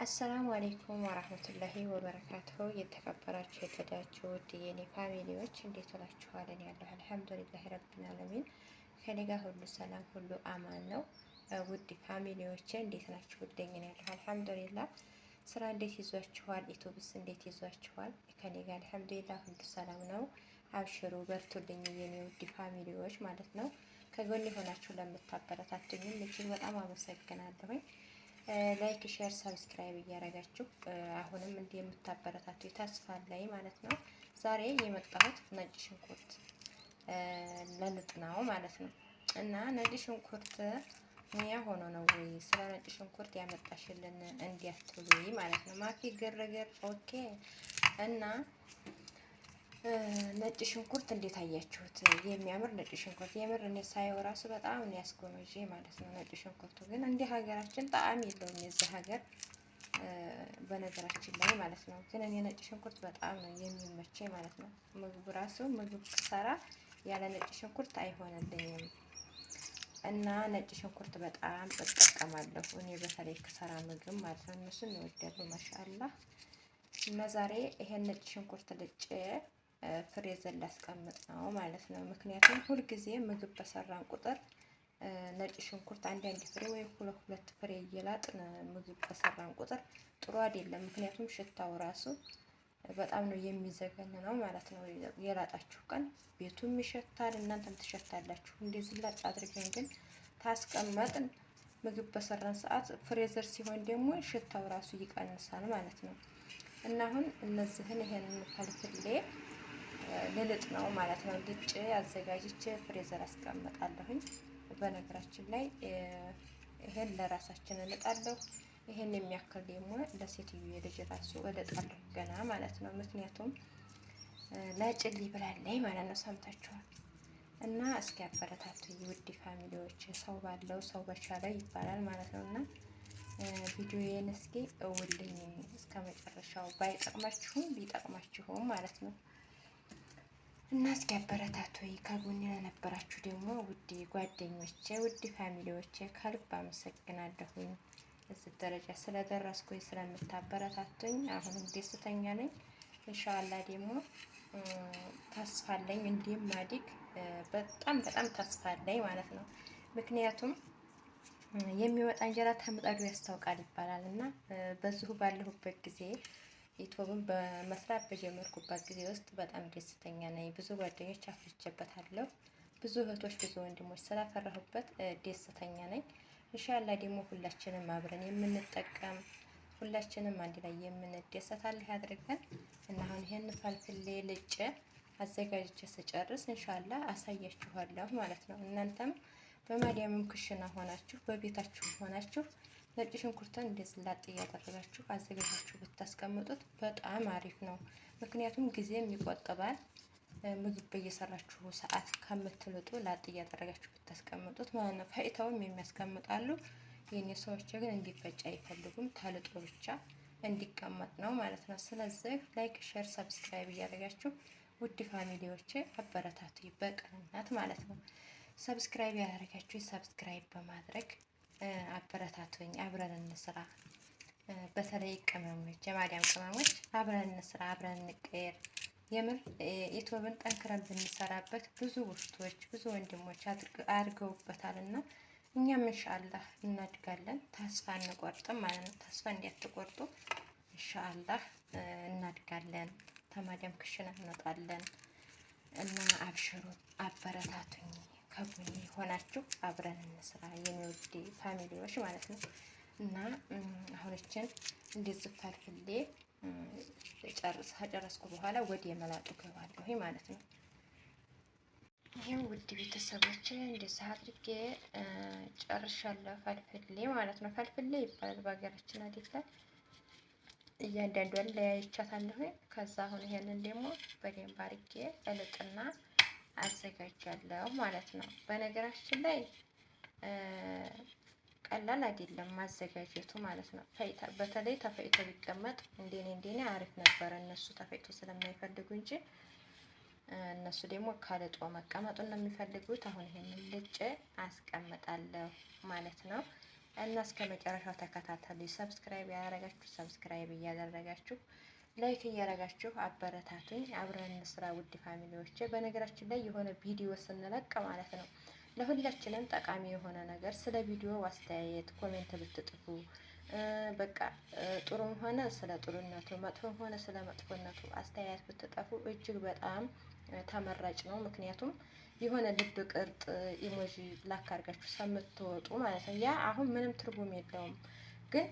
السلام عليكم ورحمة الله وبركاته። የተከበራችሁ የተወደዳችሁ ውድ የኔ family ዎች እንዴት ውላችኋል? እኔ ያለሁ الحمد لله رب العالمين፣ ከኔ ጋር ሁሉ ሰላም ሁሉ አማን ነው። ውድ family ዎች እንዴት ናችሁ? ውደኝ ነው ያለሁ الحمد لله። ስራ እንዴት ይዟችኋል? ኢትዮብስ እንዴት ይዟችኋል? ከኔ ጋር الحمد لله ሁሉ ሰላም ነው። አብሽሩ በርቱልኝ የኔ ውድ family ዎች ማለት ነው። ከጎን የሆናችሁ ለምታበረታቱኝም እጅግ በጣም አመሰግናለሁኝ። Like፣ share፣ subscribe እያደረጋችሁ አሁንም እንዲህ የምታበረታቱ ተስፋ ላይ ማለት ነው። ዛሬ የመጣሁት ነጭ ሽንኩርት ለልጥ ነው ማለት ነው። እና ነጭ ሽንኩርት ሙያ ሆኖ ነው ወይ ስለ ነጭ ሽንኩርት ያመጣሽልን እንዲያትሉኝ ማለት ነው። مافي ግርግር okay። እና ነጭ ሽንኩርት እንዴት አያችሁት? የሚያምር ነጭ ሽንኩርት የምር እኔ ሳየው ራሱ በጣም ነው ያስጎመዤ ማለት ነው። ነጭ ሽንኩርቱ ግን እንደ ሀገራችን ጣዕም የለውም የዚህ ሀገር በነገራችን ላይ ማለት ነው። ግን እኔ ነጭ ሽንኩርት በጣም ነው የሚመቸኝ ማለት ነው። ምግቡ ራሱ ምግብ ሰራ ያለ ነጭ ሽንኩርት አይሆንልኝም። እና ነጭ ሽንኩርት በጣም እጠቀማለሁ እኔ በተለይ ክሰራ ምግብ ማለት ነው። እነሱም ይወዳሉ ما شاء الله። እና ዛሬ ይሄን ነጭ ሽንኩርት ልጬ freezer ላስቀምጥ ነው ማለት ነው። ምክንያቱም ሁልጊዜ ምግብ በሰራን ቁጥር ነጭ ሽንኩርት አንዳንድ ፍሬ ወይም ሁለት ሁለት ፍሬ እየላጥን ምግብ በሰራን ቁጥር ጥሩ አይደለም። ምክንያቱም ሽታው ራሱ በጣም ነው የሚዘገን ነው ማለት ነው። የላጣችሁ ቀን ቤቱም ይሸታል፣ እናንተም ትሸታላችሁ። እንደዚህ ላጥ አድርገን ግን ታስቀመጥን ምግብ በሰራን ሰዓት freezer ሲሆን ደግሞ ሽታው ራሱ ይቀንሳል ማለት ነው። እና አሁን እነዚህን ይሄንን ፈልፍሌ ልልጥ ነው ማለት ነው። ልጬ አዘጋጅቼ freezer አስቀምጣለሁኝ። በነገራችን ላይ ይሄን ለራሳችን እልጣለሁ። ይሄን የሚያክል ደግሞ ለሴትዮ የልጅ ራሱ እልጣለሁ ገና ማለት ነው። ምክንያቱም ላጭል ይብላለይ ማለት ነው። ሰምታችኋል። እና እስኪ አበረታቱ ውድ family ዎች፣ ሰው ባለው ሰው በቻለው ይባላል ማለት ነው። እና ቪዲዮዬን እስኪ እውልኝ እስከ መጨረሻው ባይጠቅማችሁም ቢጠቅማችሁም ማለት ነው። እና እስኪ አበረታቱ። ከጎኔ ለነበራችሁ ደግሞ ውድ ጓደኞቼ፣ ውድ family ዎቼ ከልብ አመሰግናለሁኝ። እዚህ ደረጃ ስለደረስኩኝ ስለምታበረታቱኝ አሁንም ደስተኛ ነኝ። إن شاء الله ደግሞ ተስፋ አለኝ እንደማድግ በጣም በጣም ተስፋ አለኝ ማለት ነው። ምክንያቱም የሚወጣ እንጀራ ተምጣዱ ያስታውቃል ይባላል እና በዚሁ ባለሁበት ጊዜ ዩቲዩብን በመስራት በጀመርኩበት ጊዜ ውስጥ በጣም ደስተኛ ነኝ። ብዙ ጓደኞች አፍርቼበታለሁ። ብዙ እህቶች፣ ብዙ ወንድሞች ስላፈራሁበት ደስተኛ ነኝ። إن شاء الله ደግሞ ሁላችንም አብረን የምንጠቀም ሁላችንም አንድ ላይ የምንደሰት አላህ ያድርገን እና አሁን ይሄን ፈልፍሌ ልጬ አዘጋጅቼ ስጨርስ إن شاء الله አሳያችኋለሁ ማለት ነው። እናንተም በማዲያምም ክሽና ሆናችሁ በቤታችሁ ሆናችሁ ነጭ ሽንኩርትን እንደዚህ ላጥ እያደረጋችሁ አዘጋጃችሁ ብታስቀምጡት በጣም አሪፍ ነው። ምክንያቱም ጊዜም ይቆጥባል። ምግብ በየሰራችሁ ሰዓት ከምትልጡ ላጥ እያደረጋችሁ ብታስቀምጡት ማለት ነው። ፈጭተውም የሚያስቀምጣሉ። የኔ ሰዎች ግን እንዲፈጭ አይፈልጉም። ተልጦ ብቻ እንዲቀመጥ ነው ማለት ነው። ስለዚህ like፣ share፣ subscribe እያደረጋችሁ ውድ family ዎቼ አበረታቱ በቅንነት ማለት ነው። Subscribe ያላደረጋችሁ subscribe በማድረግ አበረታቱኝ። አብረን እንስራ። በተለይ ቅመሞች፣ የማዳም ቅመሞች አብረን እንስራ፣ አብረን እንቀየር። የምር ኢትዮብን ጠንክረን ብንሰራበት ብዙ ውፍቶች ብዙ ወንድሞች አድርገውበታል እና እኛም إن شاء الله እናድጋለን። ተስፋ አንቆርጥም ማለት ነው። ተስፋ እንዲያትቆርጡ إن شاء الله እናድጋለን። ተማዳም ክሽና እንወጣለን እና አብሽሩ፣ አበረታቱኝ። ከጎኔ ሆናችሁ አብረን እንስራ የኔ ውድ family ዎች ማለት ነው። እና አሁን እችን እንደዚህ ፈልፍሌ ከጨረስኩ በኋላ ወደ መላጡ ገባለሁ ማለት ነው። ይሄው ውድ ቤተሰቦች እንደዚህ አድርጌ ጨርሻለሁ። ፈልፍሌ ማለት ነው። ፈልፍሌ ይባላል በሀገራችን አይደለ? እያንዳንዷን ለያይቻታለሁ። ከዛ አሁን ይሄንን ደግሞ በደንብ አድርጌ እልጥና አዘጋጃለሁ ማለት ነው። በነገራችን ላይ ቀላል አይደለም ማዘጋጀቱ ማለት ነው። በተለይ ተፈጭቶ ቢቀመጥ እንደኔ እንደኔ አሪፍ ነበረ። እነሱ ተፈጭቶ ስለማይፈልጉ እንጂ እነሱ ደግሞ ካልጦ መቀመጡን ነው የሚፈልጉት። አሁን ይሄንን ልጬ አስቀምጣለሁ ማለት ነው። እና እስከ መጨረሻው ተከታተሉ። Subscribe ያላረጋችሁ subscribe እያደረጋችሁ፣ like እያደረጋችሁ አበረታቱኝ። አብረን እንስራ ውድ family ዎቼ። በነገራችን ላይ የሆነ ቪዲዮ ስንለቅ ማለት ነው ለሁላችንም ጠቃሚ የሆነ ነገር ስለ ቪዲዮ አስተያየት comment ብትጥፉ፣ በቃ ጥሩም ሆነ ስለ ጥሩነቱ፣ መጥፎም ሆነ ስለ መጥፎነቱ አስተያየት ብትጠፉ እጅግ በጣም ተመራጭ ነው። ምክንያቱም የሆነ ልብ ቅርጥ emoji ላክ አድርጋችሁ ከምትወጡ ማለት ነው። ያ አሁን ምንም ትርጉም የለውም። ግን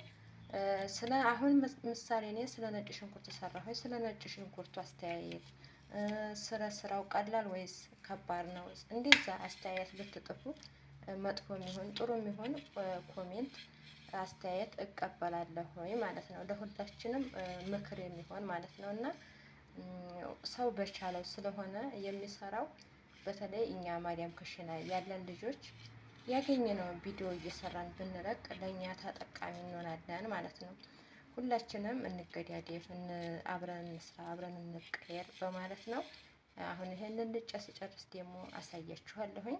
ስለ አሁን ምሳሌ እኔ ስለ ነጭ ሽንኩርት ሰራሁኝ። ስለ ነጭ ሽንኩርቱ አስተያየት፣ ስለ ስራው ቀላል ወይስ ከባድ ነው፣ እንደዛ አስተያየት ብትጥፉ መጥፎ የሚሆን ጥሩ የሚሆን comment አስተያየት እቀበላለሁ ማለት ነው። ለሁላችንም ምክር የሚሆን ማለት ነው። እና ሰው በቻለው ስለሆነ የሚሰራው፣ በተለይ እኛ ማዲያም ክሽና ያለን ልጆች ያገኘነውን ቪዲዮ እየሰራን ብንለቅ ለእኛ ተጠቃሚ እንሆናለን ማለት ነው። ሁላችንም እንገዳደፍ፣ አብረን እንስራ፣ አብረን እንቀየር በማለት ነው። አሁን ይሄንን ልጬ ስጨርስ ደግሞ አሳያችኋለሁኝ።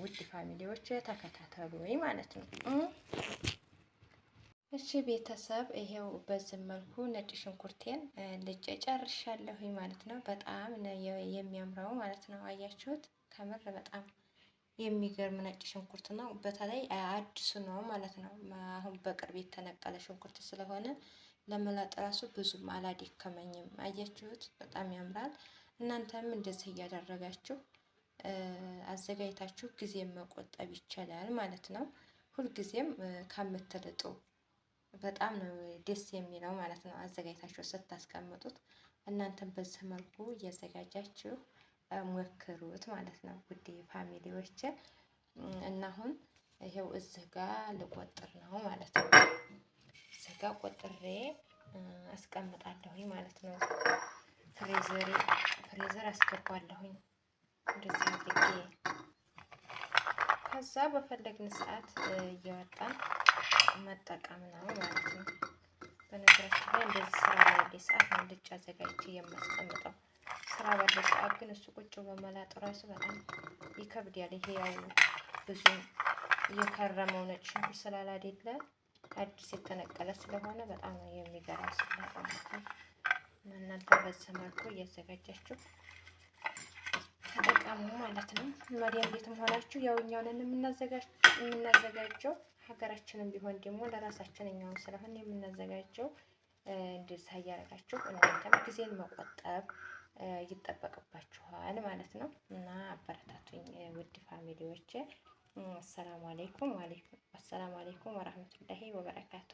ውድ family ዎች ተከታተሉኝ ማለት ነው። እሺ ቤተሰብ፣ ይሄው በዚህ መልኩ ነጭ ሽንኩርቴን ልጬ ጨርሻለሁኝ ማለት ነው። በጣም የሚያምረው ማለት ነው። አያችሁት? ከምር በጣም የሚገርም ነጭ ሽንኩርት ነው። በተለይ አዲሱ ነው ማለት ነው። አሁን በቅርብ የተነቀለ ሽንኩርት ስለሆነ ለመላጥ ራሱ ብዙም አላደከመኝም። አያችሁት? በጣም ያምራል። እናንተም እንደዚህ እያደረጋችሁ አዘጋጅታችሁ ጊዜ መቆጠብ ይቻላል ማለት ነው። ሁልጊዜም ከምትልጡ በጣም ነው ደስ የሚለው ማለት ነው። አዘጋጅታችሁ ስታስቀምጡት እናንተም በዚህ መልኩ እያዘጋጃችሁ ሞክሩት ማለት ነው። ውድ family ዎች፣ እና አሁን ይሄው እዚህ ጋር ልቆጥር ነው ማለት ነው። እዚህ ጋር ቆጥሬ አስቀምጣለሁኝ ማለት ነው። Freezer አስገባለሁኝ እንደዚህ አድርጌ፣ ከዛ በፈለግን ሰዓት እያወጣን መጠቀም ነው ማለት ነው። በነገራችን ላይ እንደዚህ ስራ ባለ ሰዓት ነው ልጭ አዘጋጅቼ የማስቀምጠው። ስራ ባለ ሰዓት ግን እሱ ቁጭ በመላጥ ራሱ በጣም ይከብዳል። ይሄ ያው ብዙ እየከረመው ነጭ ሽንኩርት ስላላደለ አዲስ የተነቀለ ስለሆነ በጣም ነው የሚገራው ስላጥ ማለት ነው። እናንተ በዚህ መልኩ እያዘጋጃችሁ ተጠቀሙ ማለት ነው። ማዲያም ቤትም ሆናችሁ ያው እኛውን የምናዘጋጀው፣ ሀገራችንም ቢሆን ደግሞ ለራሳችን እኛውን ስለሆነ የምናዘጋጀው፣ እንደዛ እያደረጋችሁ እናንተም ጊዜን መቆጠብ ይጠበቅባችኋል ማለት ነው። እና አበረታቱኝ ውድ family ዎች። አሰላሙ አለይኩም፣ አሰላሙ አለይኩም ወራህመቱላሂ ወበረካቱ።